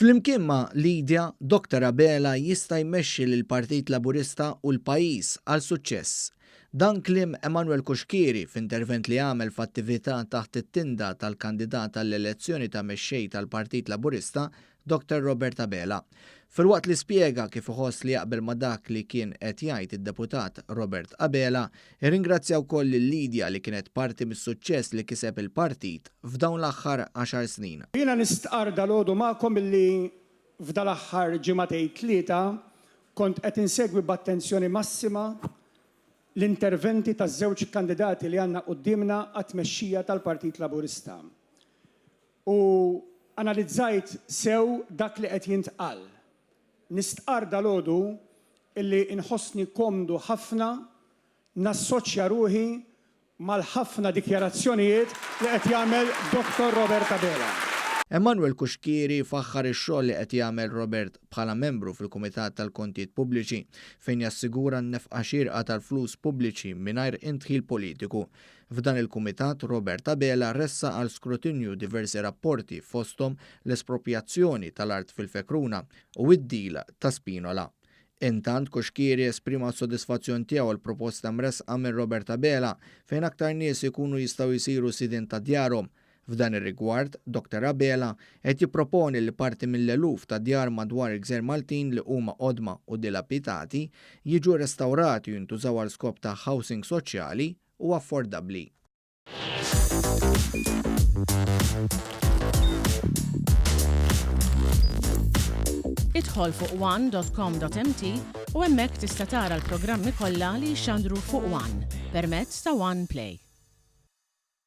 Flimkien ma' Lydia, Dr Abela jista' jmexxi lill-Partit Laburista u l-pajjiż għal suċċess. Dan kliem Emanuel Cuschieri f'intervent li għamel f'attività taħt it-tinda tal-kandidat għall-elezzjoni ta' mexxej tal-Partit Laburista, Dr Robert Abela. Filwaqt li spjega kif iħoss li jaqbel ma' dak li kien qed jgħid id-Deputat Robert Abela, irringrazzja wkoll lil Lydia li kienet parti mis-suċċess li kiseb il-partit f'dawn l-aħħar għaxar snin. Jiena nistqarr dalgħodu magħkom illi f'dal-aħħar ġimagħtejn tlieta kont qed insegwi b'attenzjoni massima l-interventi taż-żewġ kandidati li għandna quddiemna għat-tmexxija tal-Partit Laburista. U analizzajt sew dak li qed jintqal. Nistqarr dalgħodu illi nħossni komdu ħafna nassoċja ruħi mal-ħafna dikjarazzjonijiet li qed jagħmel Dottor Robert Abela. Emanuel Cuschieri faħħar ix-xogħol li qed jagħmel Robert bħala membru fil-Kumitat tal-Kontijiet Pubbliċi fejn jassigura n-nefqa xierqa tal-flus pubbliċi mingħajr indħil politiku. F'dan il-kumitat Robert Abela ressaq għal skrutinju diversi rapporti fosthom l-esproprjazzjoni tal-art fil-Fekruna u id-deal ta' Spinola. Intant Cuschieri esprima s-sodisfazzjon tiegħu għall-proposta mressqa minn Robert Abela fejn aktar nies ikunu jistgħu jsiru sidien ta' djarhom. F'dan ir-rigward, Dr Abela qed jipproponi li parti mill-eluf ta' djar madwar il-gżejjer Maltin li huma qodma u dilapidati jiġu restawrati u jintużaw għal skop ta' housing soċjali u affordabbli. Idħol fuq one.com.mt u hemmhekk tista' tara l-programmi kollha li jixxandru fuq One permezz ta' One Play.